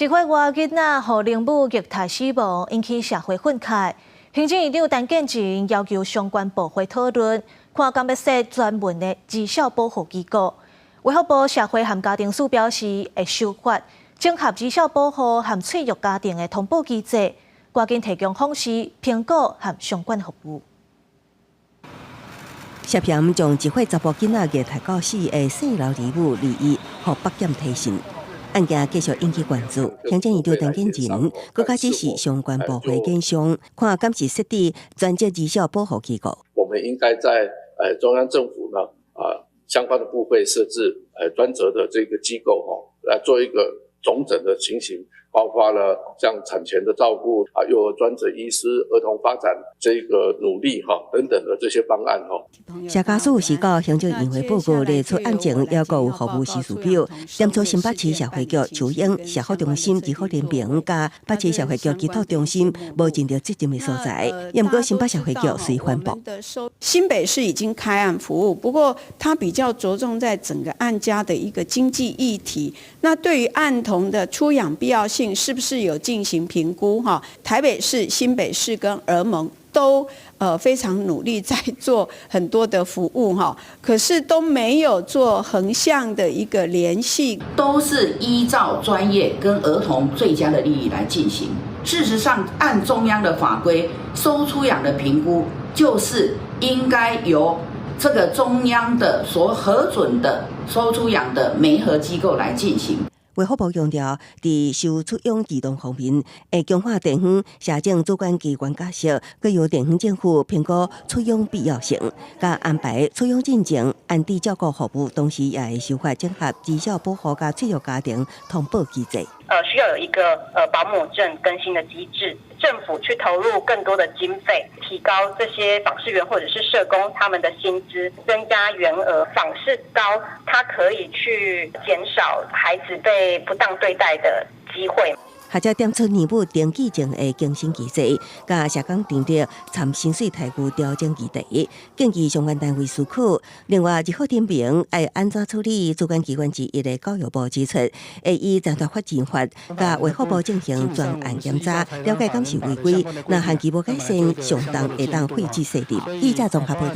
一歲外囡仔予奶母虐待死亡，引起社會憤慨。行政院長陳建仁要求相關部會討論，看敢欲設專門的兒少保護機構。衛福部社會和家庭署表示，會修法整合兒少保護和脆弱家庭的通報機制，趕緊提供訪視、評估和相關服務。涉嫌將一歲查埔囡仔虐待到死的姓劉兒母離異，予北檢提訊。案件繼續引起關注，行政院長陳建仁閣較指示相關部會研商，看敢是設置專職兒少保護機構。我們應該在中央政府呢啊相關的部會設置專責的這個機構吼，來做一個總整的情形，包括了像產前的照顧啊，幼兒專責醫師、兒童發展這個努力哈等等的這些方案吼。社家署是到行政院會報告列出案情，抑閣有服務時序表，點出新北市社會局樹英社福中心兒福聯盟佮北市社會局基托中心無盡著責任的所在。毋過新北社會局隨反駁。新北市已經開案服務，不過它比較着重在整個案家的一個經濟議題。那對於案童的出養必要性，是不是有進行評估？哈，台北市、新北市跟兒盟都非常努力在做很多的服務哈，可是都沒有做橫向的一個聯繫，都是依照專業跟兒童最佳的利益來進行。事實上，按中央的法規，收出養的評估就是應該由這個中央的所核准的收出養的媒合機構來進行。衛福部強調，佇收出養兒童方面，會強化地方社政主管機關角色，閣由地方政府評估出養必要性，佮安排出養進前安置照顧服務，同時也會修法整合兒少保護佮脆弱家庭通報機制。需要有一個保姆證更新的機制，政府去投入更多的經費，提高這些訪視員或者是社工他們的薪資，增加員額，訪視高，它可以去減少孩子被不當對待的機會。學者點出乳母登記證的更新機制，佮社工定定參薪水待遇調整議題，建議相關單位思考。另外，兒福聯盟愛按怎處理？主管機關之一的教育部指出，會依殘疾發展法，佮衛福部進行專案檢查，了解敢是違規。若限期無改善，上重會當廢止設立。記者綜合報道。